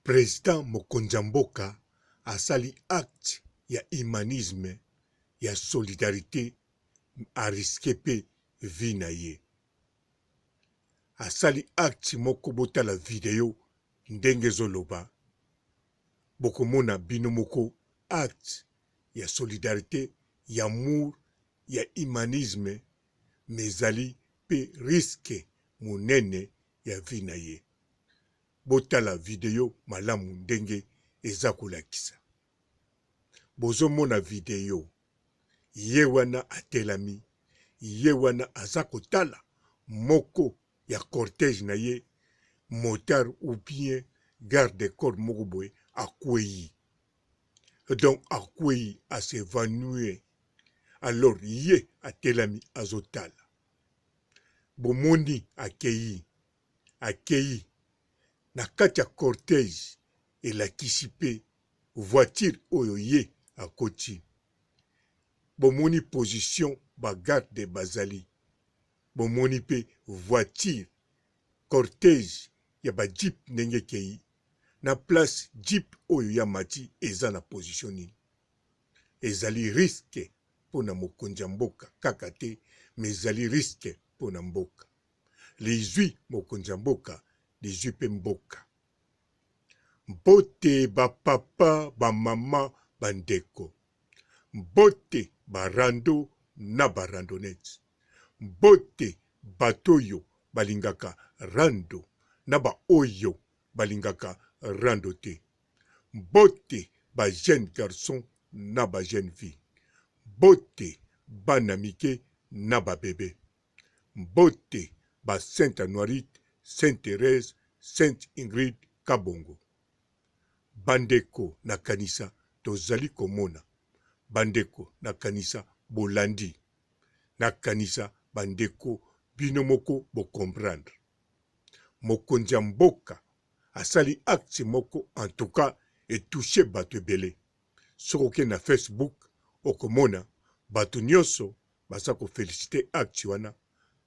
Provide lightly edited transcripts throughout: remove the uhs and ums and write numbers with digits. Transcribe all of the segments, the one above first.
President mokonzi ya mboka asali acte ya humanisme ya solidarite a risque pe vie na ye. Asali acte moko botala video ndenge ezo loba bokomona bino moko acte ya solidarite ya amour ya humanisme mais ezali pe risque monene ya vie na ye. Botala video malamu ndenge eza kolakisa. Bozo mona video ye wana atelami ye wana aza kotala moko ya cortège na ye motard ou bien garde corps moko boye akweyi donc akweyi a s'evanouir alors ye atelami azotala bomoni akeyi akeyi na kati ya cortège elakisi pe voiture oyo ye akoti bomoni position ba garde bazali bomoni pe voiture cortège ya ba jeep ndenge ekeyi na place jeep oyo ye amati eza na position nini? Ezali risque pona mokonzi ya mboka kaka te mais ezali risque pona mboka. Lizui mokonzi ya mboka lizui pe mboka. Mbote ba papa, ba mama, ba ndeko. Mbote ba rando na ba randonnettes. Mbote bato oyo balingaka rando na ba oyo balingaka rando te. Mbote ba jeunes garçons na ba jeunes filles. Mbote bana mike na ba bebes. Mbote ba Sainte Anuarite, Sainte Therèse, Sainte Ingrid Kabongo. Bandeko nakanisa tozali komona. Bandeko nakanisa bolandi. Nakanisa bandeko bino moko bo comprendre. Mokonzi ya mboka asali acte moko en tout cas e toucher batu ebele. Soki oke na Facebook okomona batu nionso baza ko feliciter acte wana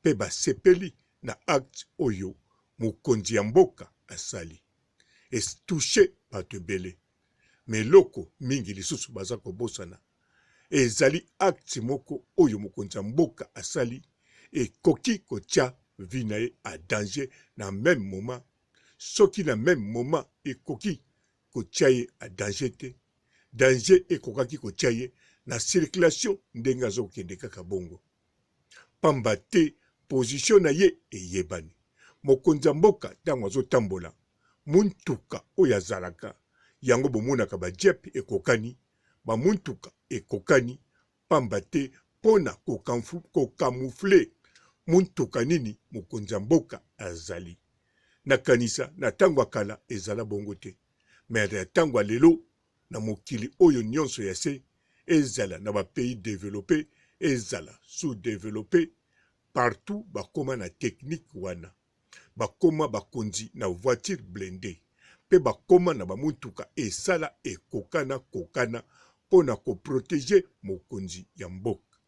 pe basepeli na acte oyo mokonzi ya mboka asali. E toucher batu ebele. Mais eloko mingi lisusu baza kobosana ezali acte moko oyo mokonzi ya mboka asali ekoki kotia vie na ye en danger na meme moment. Soki na meme moment ekoki kotia ye en danger te, danger ekokaki kotia ye na circulation ndenge azo kokende kaka bongo. Pamba te position na ye eyebani. Mokonzi ya mboka tango azo tambola, muntuka oyo azalaka yango bomonaka ba jeep ekokani, ba muntuka ekokani pamba te pona ko camoufler muntuka nini mokonzi ya mboka azali. Nakanisa na tango ya kala ezala bongo te mais na tango ya lelo na mokili oyo nionso ya se ezala na ba pays developpes ezala sous developpes partout bakoma na technique wana. Bakoma bakonzi na voiture blindee pe bakoma na ba mutuka esala ekokana kokana pona ko proteger mokonzi ya mboka.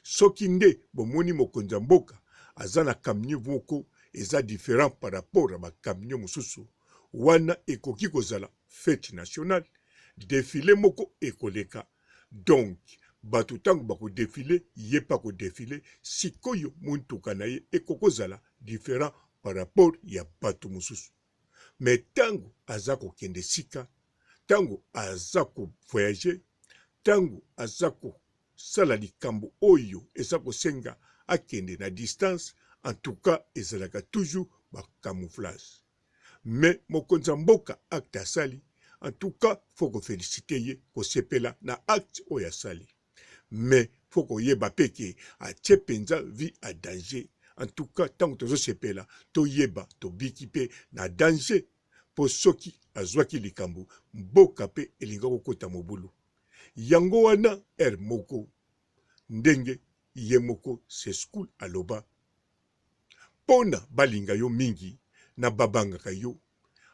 Soki nde bomoni mokonzi ya mboka aza na camion moko eza different par rapport ya ba camion mosusu, wana ekoki kozala fete nationale, defile moko ekoleka, donc bato tango bako defile ye pe ako defile, sikoyo mutuka na ye ekokozala different par rapport ya bato mosusu. Mais tango aza kokende esika, tango aza ko voyager, tango aza ko sala likambo oyo eza kosenga akende na distance, en tout cas ezalaka toujours ba camouflage. Mais mokonzi ya mboka acte asali, en tout cas faut ko feliciter ye, kosepela na acte oyo asali. Mais faut koyeba pe ke atie penza vie en danger. En tout cas tango tozo sepela toyeba tobiki pe na danger po soki azuaki likambo mboka pe elinga kokota mobulu. Yango wana heure moko ndenge ye moko Seskoul aloba pona balinga yo mingi na babangaka yo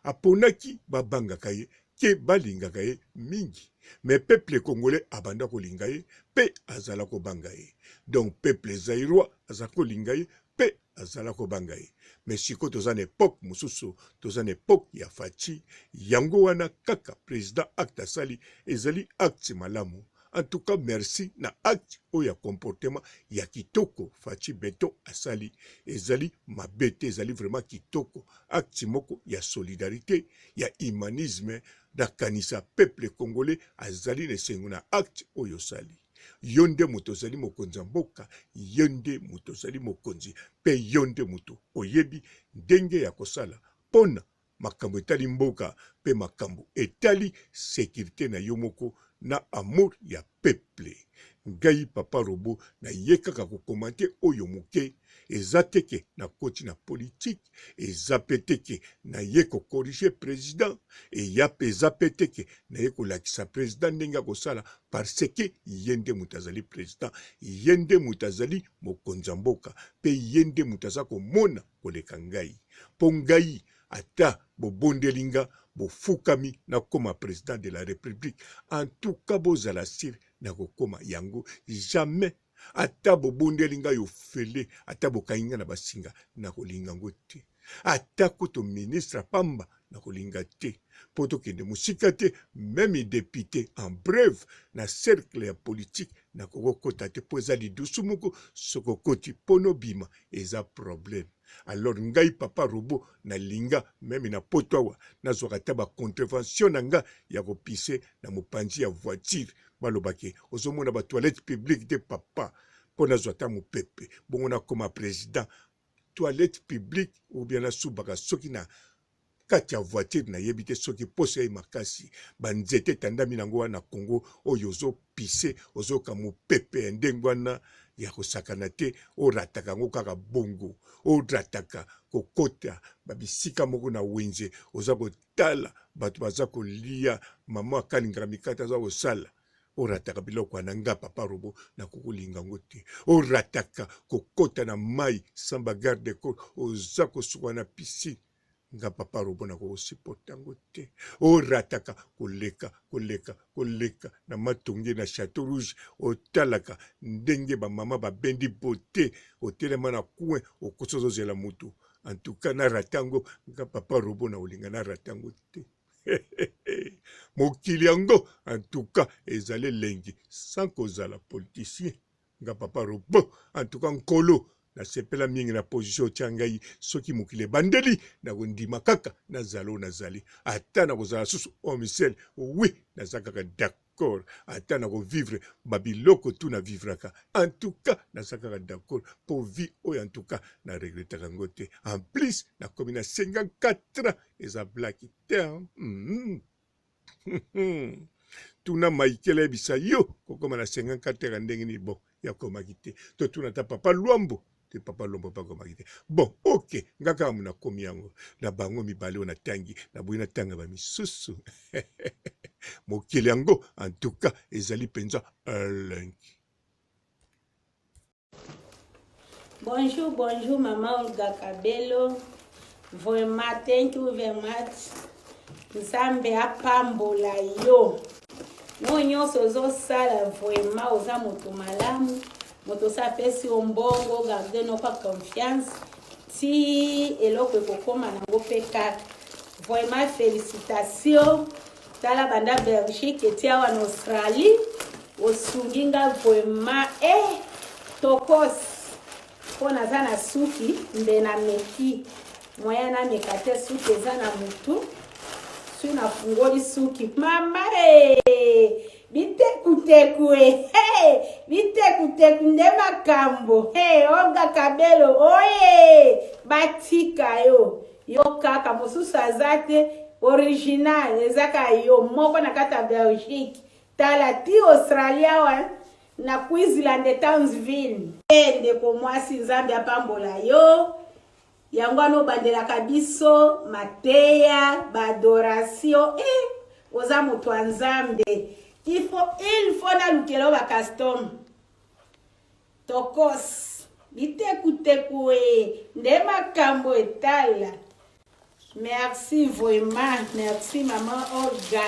aponaki babangaka ye ke balingaka ye mingi mais peuple congolais abanda kolinga ye pe azala kobanga ye donc peuple zairois aza kolinga ye. pe azala kobanga ye mais sikoyo toza na epoque mosusu toza na epoque ya Fatshi yango wana kaka president acte asali ezali acte malamu en tout cas merci na acte oyo ya comportement ya kitoko Fatshi beton asali ezali mabe te ezali vraiment kitoko acte moko ya solidarite ya humanisme nakanisa peuple congolais azali na esengo na acte oyo osali. Yo nde moto ozali mokonzi ya mboka, yo nde moto ozali mokonzi, mpe yo nde moto oyebi ndenge ya kosala mpo na makambo etali mboka mpe makambo etali securite na yo moko na amour ya peuple. Ngai papa robot na ye kaka ko commenter oyo muke, eza te ke na koti na politique, eza pe te ke na ye ko corriger president, eya pe eza pe te ke na ye kolakisa president ndenge akosala parce que ye nde moto azali president, ye nde moto azali mokonzi ya mboka pe ye nde moto aza komona koleka ngai. Po ngai ata bobondeli nga bofukami nakoma president de la republique en tout cas bozala sur nakokoma yango jamais ata bobondeli ngai ofele ata bokangi ngai na basinga nakolinga yango te ata kutu ministre ya pamba nakolinga te mpo tokende mosika te meme depute en breve na cercle ya politique nakoki kokota te mpo eza lidusu moko soki okoti mpo nobima eza problème alors ngai papa robot nalinga meme na poto awa nazwaka ata ba contravention na nga ya kopise na mopanzi ya voiture baloba ke ozomona ba toilette publique te papa mpo nazwa ata mopepe bongo nakoma president toilette publique ou bien nasubaka soki na kati ya voiture nayebi te soki posa ye makasi banzete etandami nango wana na Congo oyo ozo pise ozoyoka mopepe ya ndenge wana ya kosakana te orataka yango kaka bongo orataka kokota babisika moko na wenze oza kotala bato baza kolia mama akalingaka mikate aza kosala orataka biloko wana nga papa robo nakokolinga yango te orataka kokota na mai sans ba garde corps oza kosuka na piscine nga papa robo nakokosupporte yango te orataka koleka koleka koleka na matonge na chateau rouge otalaka ndenge bamama babendi bote otelema na coin okosi ozozela motu en tout cas narate yango nga papa robo na kolinga narate yango te mokili yango en tout cas ezali elengi sans kozala politicien nga papa robot en tout cas nkolo nasepela mingi na position otya ngai soki mokili ebandeli nakondima kaka nazala oyo nazali ata nakozala susu homme seul oui naza kaka d'accord ata nakovivre babiloko tu na vivraka en tout cas naza kaka d'accord mpo vie oyo en tout cas na regretaka yango te en plus nakomi na 54 ans eza blaki te mm -hmm. tuna Michael ayebisa yo kokoma na 54 ya ndenge nini bon yakomaki te totuna ata papa Luambo te papa Luambo mpe akomaki te bon ok nga kaka nakomi yango na bango mibale oyo natangi naboyi natanga bamisusu mokili yango en tout cas ezali mpenza elengi Bonjour, bonjour, maman Olga Kabelo. Vraiment, thank you very much. Nzambe apambola yo. No nyonso ozosala vraiment oza moto malamu. Moto osa apesi yo mbongo, garde no pa confiance. Ti eloko ekokoma nango mpe kaka. Vraiment félicitations. Tala banda Belgique eti awa na Australie osungi nga vraiment eh tokos mpo naza na suki mbe na meki moyen nameka te suki eza na mutu soki nafungoli suki mama e eh, bitekuteku e eh, hey, bitekuteku nde makambo hey, Olga Kabelo oye batika yo Yo kaka mosusu aza te original eza kaka yo moko na kati ya Belgique tala ti Australie awa na Queensland Townsville. Eh ndeko mwasi Nzambe apambola yo yango wana obandelaka biso mateya ba adoration eh oza moto ya Nzambe il faut il faut nalukela yo ba custom Tokos. Bitekuteku ee nde makambo etala. Merci vraiment, merci maman Olga.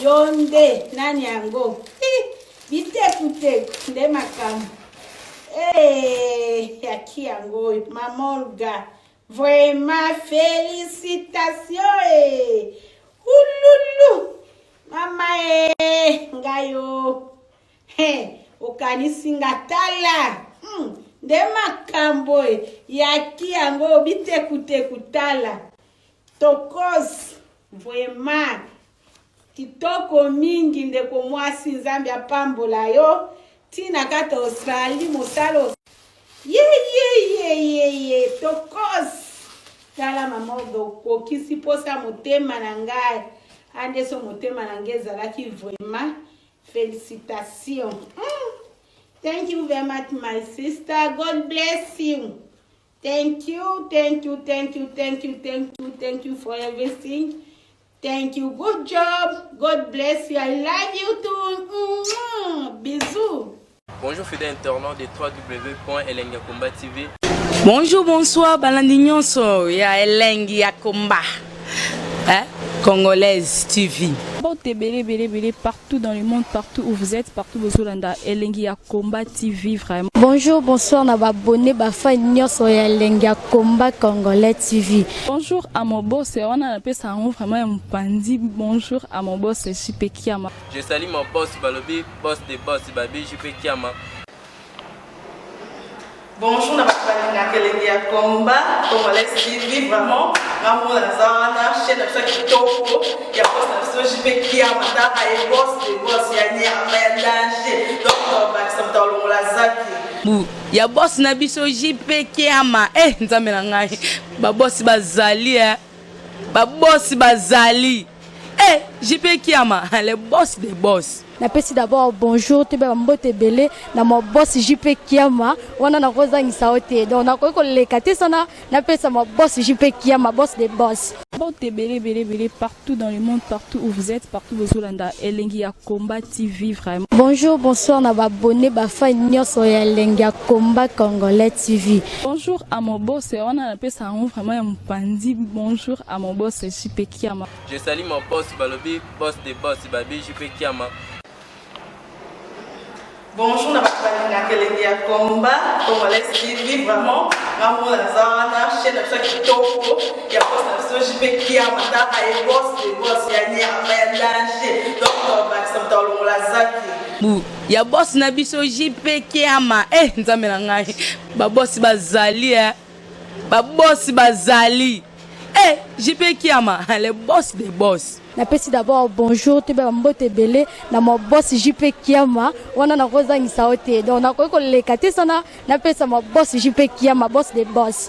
Yo nde nani yango? Bitekuteku nde makambo. Hey, yaki yango oyo mama Olga vraiment félicitation eh. Ululu mama eh, ngai yo hey, okanisi nga tala nde makambo e yaki yango bitekuteku tala tokos vraiment kitoko mingi ndeko mwasi nzambe apambola yo ntina kati Australie mosala ye ye ye ye ye tokos tala mama Olga okokisi mposa motema na ngai ande so motema na ngai ezalaki vraiment félicitation. Thank you very much, my sister. God bless you. Thank you, thank you, thank you, thank you, thank you, thank you for everything. Thank you. Good job. God bless you. I love you too. Bisous. Bonjour fidèles internautes de www.elengiyakomba TV. Bonjour, bonsoir, balandi nyonso ya Elengi ya Komba. Hein? Congolaise TV. Mbote ebele ebele ebele partout dans le monde, partout où vous êtes, partout bozolanda Elengi ya Combat TV vraiment. Bonjour, bonsoir na ba abonné ba fan nyonso ya Elengi ya Combat Congolais TV. Bonjour à mon boss, wana napesa yango vraiment ya mopandi. Bonjour à mon boss JP Kiama. Je salue mon boss Balobi, boss des boss Babi JP Kiama. Bonjour na bato balingaka Elengi ya Combat Congolais TV vraiment ngamona naza wana chaîne na biso ya kitoko ya boss na biso JP Kiama taka ye boss de boss ya nyama ya danger donc bakisa moto alongola zaki Bu ya boss na biso JP Kiama. Eh nzambe na ngai. Ba boss bazali eh. Ba boss bazali. Eh JP Kiama, le boss des boss. Napesi d'abord bonjour toyeba bambote ebele na ma boss JP Kiama wana nakozangisa yo te donc nakoki koleka te sana napesa ma boss JP Kiama, boss de boss. Mbote ebele ebele ebele partout dans le monde, partout où vous êtes, partout bozolanda Elengi ya Combat TV vraiment. Bonjour, bonsoir na ba abonné ba fan nyonso ya Elengi ya Combat Congolais TV. Bonjour à mon boss, wana napesa yango vraiment ya mopandi. Bonjour à mon boss JP Kiama. Je salue mon boss Balobi, boss des boss Babi JP Kiama. Bonjour na bato balingaka Elengi ya Combat Congolais TV vraiment ngamona naza wana chaîne na biso ya kitoko ya boss na biso JP Kiama taka ye boss de boss ya nyama ya danger donc bakisa moto alongola zaki. Bu ya boss na biso JP Kiama. Eh nzambe na ngai. Ba boss bazali eh. Ba boss bazali. Eh JP Kiama, le boss des boss. Napesi d'abord bonjour toyeba bambote ebele na ma boss JP Kiama wana nakozangisa yo te donc nakoki koleka te sana napesa ma boss JP Kiama, boss de boss.